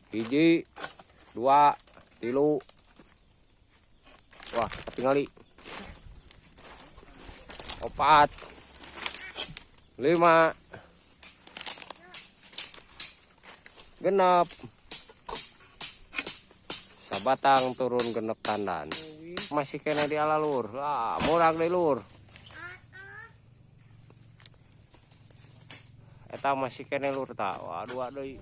Hiji, dua, tilu. Wah, ketingali. 4, 5, 6. Sabatang turun 6 tandan. Masih kena di ala lur. Lah, murag deui lur. Eta masih kena lur ta. Wah, 2 deui.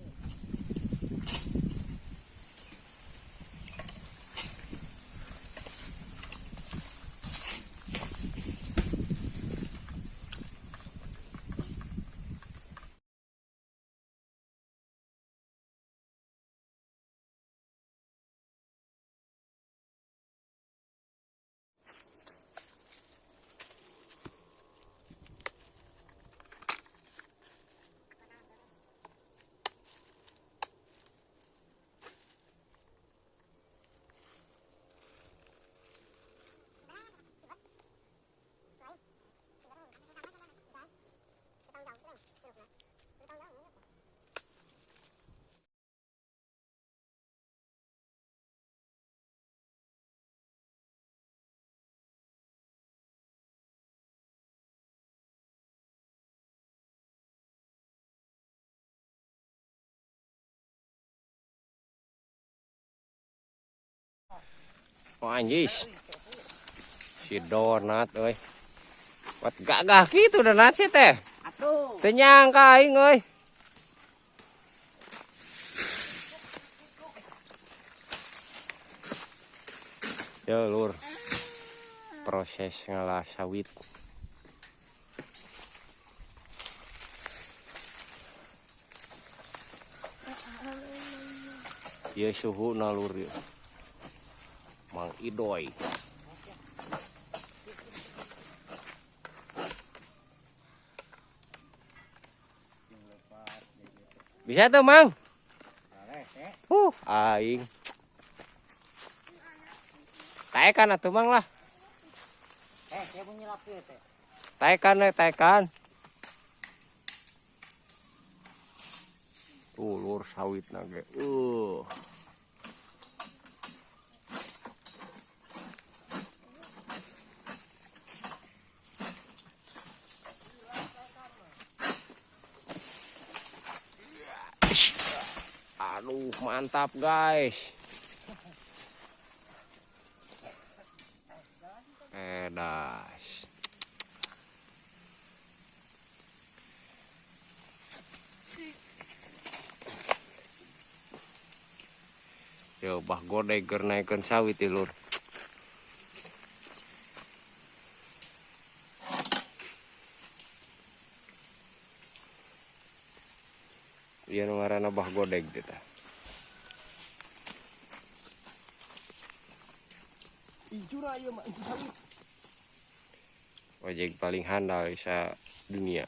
Oh anjis. Si donat euy. Wat gagah kitu donat sih teh. Atuh. Teu nyangka aing euy. Ya lur. Proses ngalah sawit. Ya suhu nalur ya. Mang Idoy. Bisa tuh Mang? Aing. Taekan atuh Mang lah. Taekan we, taekan. Tuh lur sawit nage. Aduh, mantap guys. Edas. Yo, bah godeg keur naekeun sawit ieu lur. Ieu nu ngaranna bah godeg teh tah. Ijura ieu mah incu sawit. Ojek paling handal sa dunia.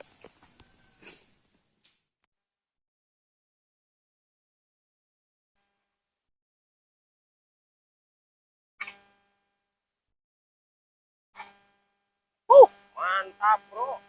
Mantap, bro.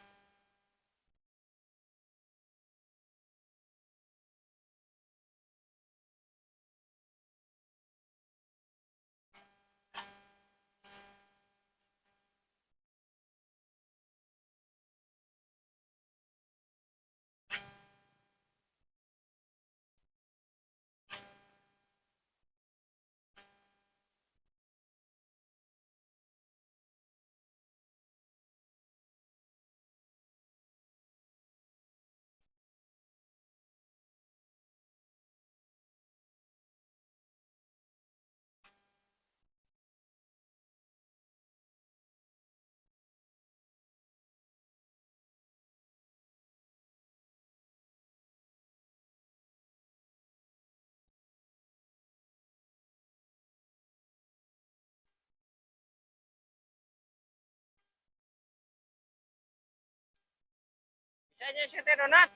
Bisanya sih teh donat.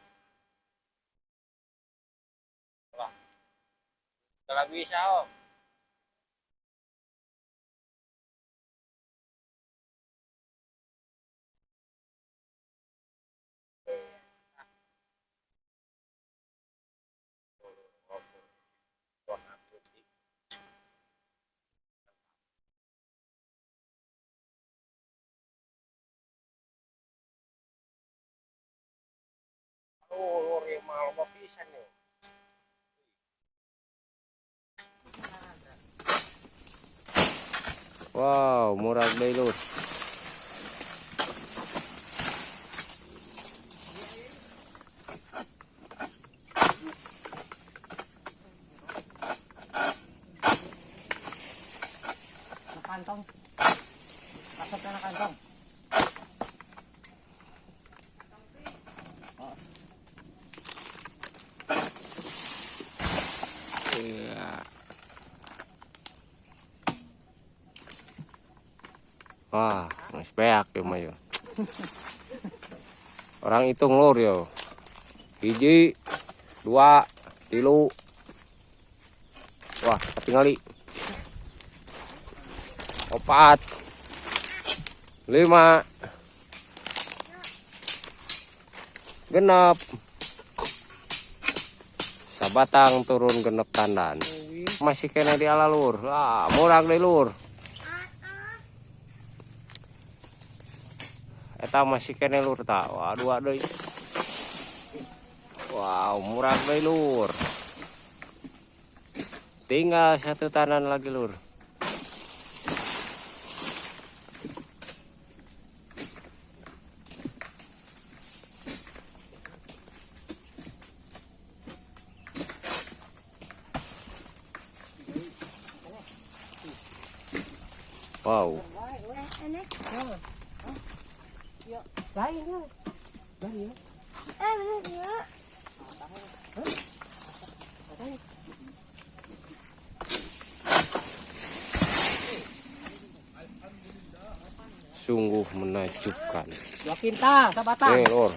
Wah. Kalau bisa om. Lur ieu mah loba pisan yo. Wow, murag deui lur. Kantong. Kasap na kantong. Iya. Wah, geus beak ieu mah yo. Orang hitung lur yo. 1, 2, 3. Wah, ketingali. 4, 5, 6. Sabatang turun 6 tandan. Masih kena di ala lur. Lah, murag deui lur. Eta masih kena lur ta. Wah, 2 deui. Wow, murag deui lur. Tinggal 1 tandan lagi lur. Wow. Sungguh menakjubkan. 2 kintal sabatang. Nih, lur.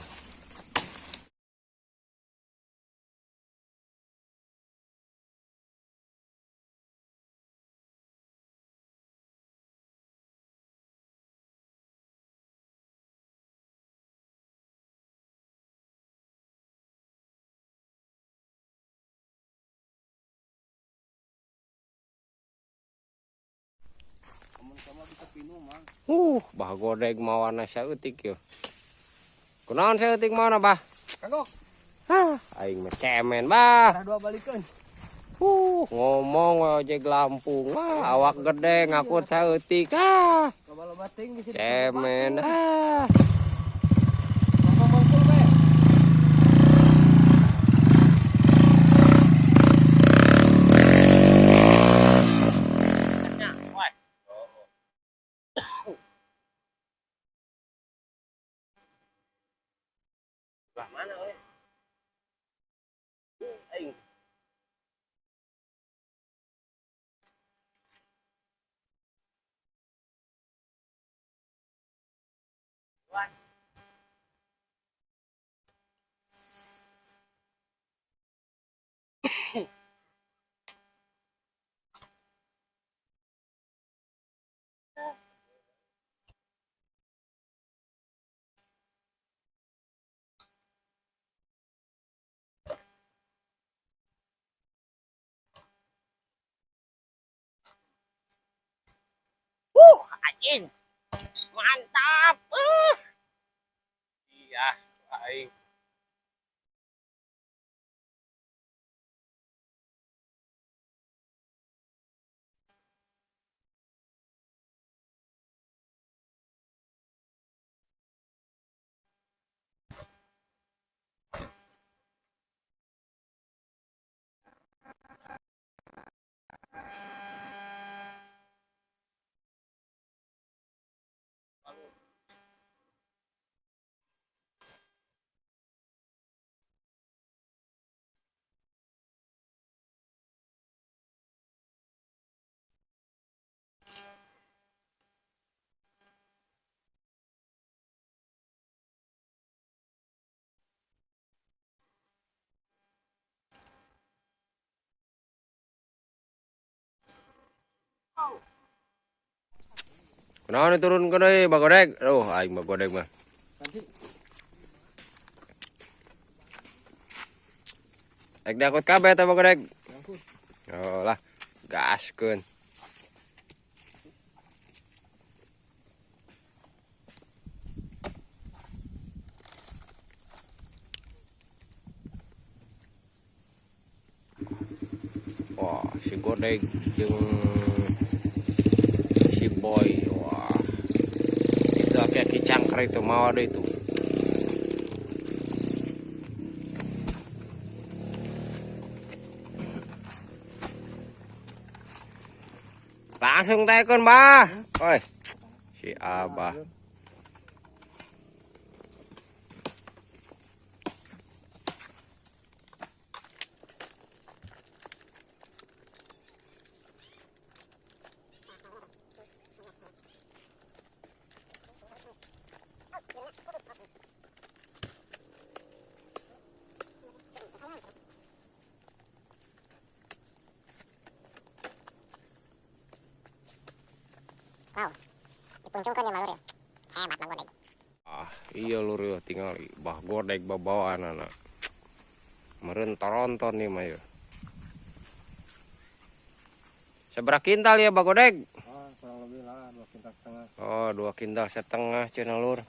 Bah godeg mawana saeutik yo. Kunaon saeutik mawana, Bah? Kagok. Hah, aing mah cemen, Bah. Arah 2 balikeun. Ngomong we ojek Lampung, ah, awak gede ngakut saeutik, ah. Loba-loba teuing bisa Cemen, ah. Mana we? Aing. Anjing. Mantap. Iya, aing. Kunaon turun ke deui bagodeg? Aduh, aing bagodeg mah. Rek diangkut kabeh teh bagodeg. Oh lah, gaskeun. Si Godeg jeung si Boy. Wah. Itu aki-aki cangker itu mau ada itu. Langsung taekon, Bah. Oi. Si Abah. Wow, dipuncungkan ya malur ya. Hebat Bang Godeg. Ah, iya lur ya, tinggal Bah Godeg babawaan anak. Meren toronton nih mah ya. Seberapa kintal ya Bah Godeg? Oh, kurang lebih lah 2 kintal setengah. Oh, 2 kintal setengah cenah lur.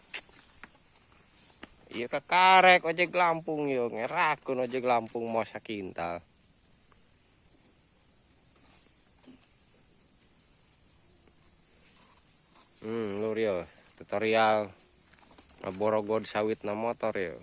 Iya kekarek ojek Lampung yo, ngerakun ojek Lampung mau sakintal. Lur yo, tutorial borogod sawit na motor yo.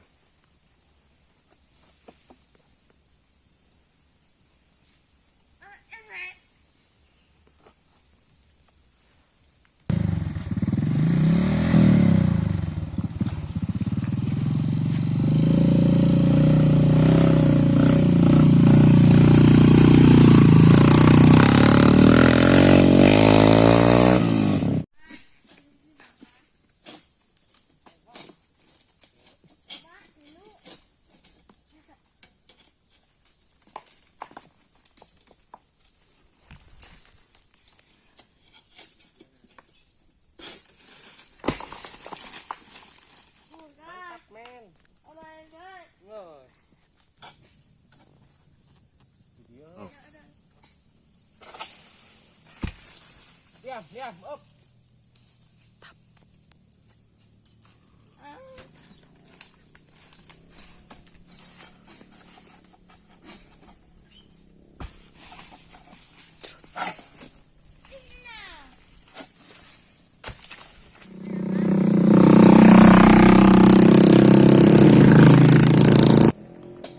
Diam, diam, up.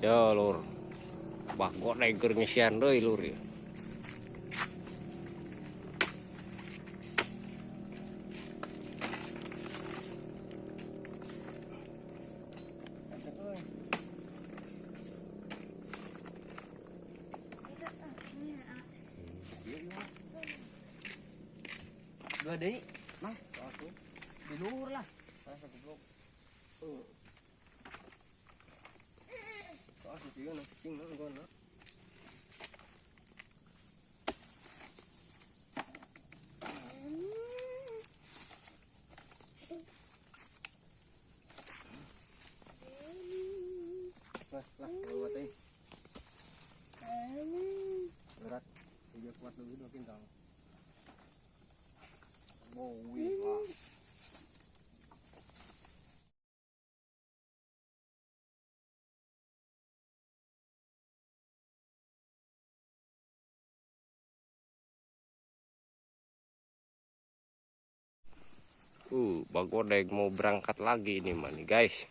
Yo lur, Bah Godeg keur ngisian deui lur ya. Dua deui, Mang. Di luhur lah. Goblok. Soal sih na cing na nggon. Lah, buat teh. Berat. Tiga kuat lebih 2 kintal. Wow, wah. Bah Godeg mau berangkat lagi ini mah nih guys.